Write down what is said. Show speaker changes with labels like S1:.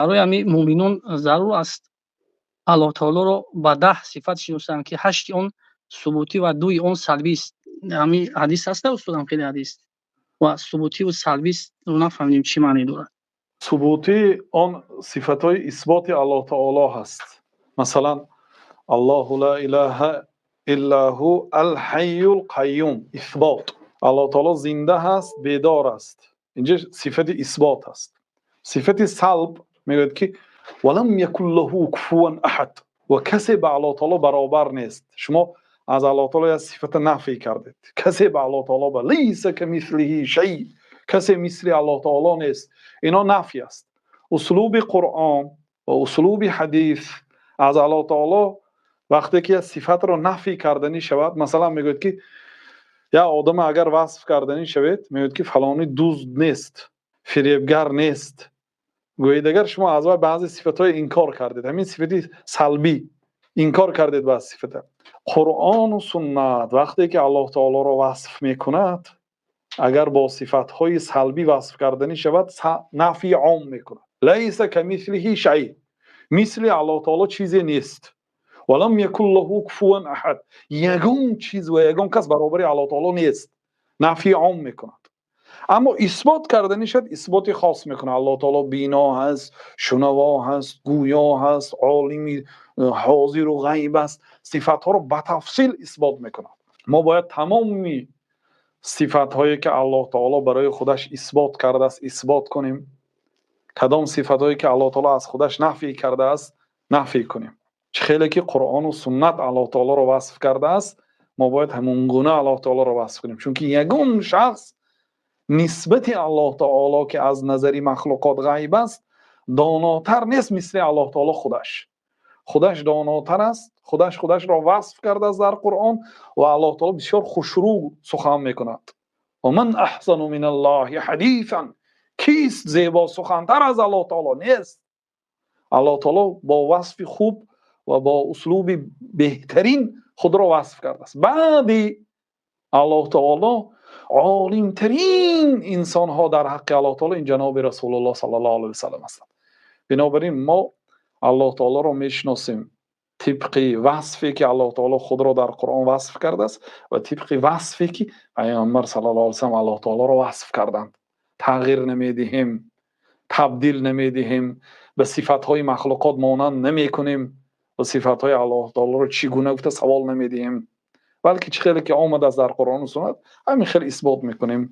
S1: Барои ҳамин муъминон зарур аст Аллоҳ таолоро ба 10 сифат шиносанд, ки ҳашти он субутӣ ва дуи он салбист. Ҳамин ҳадис ҳаста, устодам, хеле ҳадис ва субутиву салбист нафаҳмидем, чӣ маъне дорад.
S2: Субутӣ он сифатҳои исботи Аллоҳ таоло ҳаст. Масалан, Аллоҳу ла илаҳа илла ҳу ал ҳайюл қайюм, исбот. Аллоҳ таоло зинда ҳаст, бедор аст. Инҷо сифати исбот аст. Сифати салб мегӯяд, ки ва лам якун лаҳу куфуван аҳад, ва касе ба Аллоҳ таоло баробар нест. Шумо аз Аллоҳ таоло як сифата нафй кардед. Касе ба Аллоҳ таоло лайса камислиҳи шай, касе мисли Аллоҳ таоло нест. Ино нафй аст. Услуби Қуръон ва услуби ҳадис аз Аллоҳ таоло вақте ки як сифатро нафй карданӣ шавад, масалан, мегӯяд, ки як одама агар васф карданӣ шавед, мегӯяд, ки фалонӣ дузд нест, фиребгар нест. Гӯед, агар шумо аз вай баъзе сифатҳои инкор кардед, ҳамин сифати салбӣ инкор кардед баъзе сифата. Қуръону суннат вақте ки Аллоҳ таолоро васф мекунад, агар бо сифатҳои салбӣ васф карданӣ шавад, нафйи ом мекунад. Лайса камислиҳи шай, мисли Аллоҳ таоло чизе нест. Ва лам якун лаҳу куфуван аҳад, ягон чиз ва ягон кас баробари Аллоҳ таоло нест. Нафйи ом мекунад. Аммо исбот карданӣ шуд, исботи хос мекунад. Аллоҳ таоло бино ҳаст, шунаво ҳаст, гӯё ҳаст, олими ҳозиру ғайб аст. Сифатҳоро ба тафсил исбот мекунад. Мо бояд тамоми сифатҳое, ки Аллоҳ таоло барои худаш исбот кардааст, исбот кунем. Кадом сифатҳое, ки Аллоҳ таоло аз худаш нафй кардааст, нафй кунем. Чӣ хеле ки Қуръону суннат Аллоҳ таолоро васф кардааст, мо бояд ҳамон гуна Аллоҳ таолоро васф кунем, чунки ягон шахс нисбати Аллоҳ таоло, ки аз назари махлуқот ғайб аст, донотар нест мисли Аллоҳ таоло худаш. Худаш донотар аст, худаш худашро васф кардааст дар Қуръон, ва Аллоҳ таоло бисёр хушрӯ сухан мекунад. Ва ман аҳсану миналлоҳи ҳадисан, кист зебо сухантар аз Аллоҳ таоло? Нест. Аллоҳ таоло бо васфи хуб ва бо услуби беҳтарин худро васф кардааст. Баъди Аллоҳ таоло олимтарин инсонҳо дар ҳаққи Аллоҳ таоло ин ҷаноби Расулуллоҳ саллаллоҳу алайҳи васаллам ҳастанд. Бинобар ин мо Аллоҳ таолоро мешиносем тибқи васфе, ки Аллоҳ таоло худро дар Қуръон васф кардааст, ва тибқи васфе, ки Пайғамбар саллаллоҳу алайҳи васаллам Аллоҳ таолоро васф карданд. Тағйир намедиҳем, табдил намедиҳем, ба сифатҳои махлуқот монанд намекунем ва сифатҳои Аллоҳ таолоро чӣ гуна гуфта савол намедиҳем, балки чӣ хеле ки омадааст дар Қуръону суннат, ҳамин хел исбот мекунем.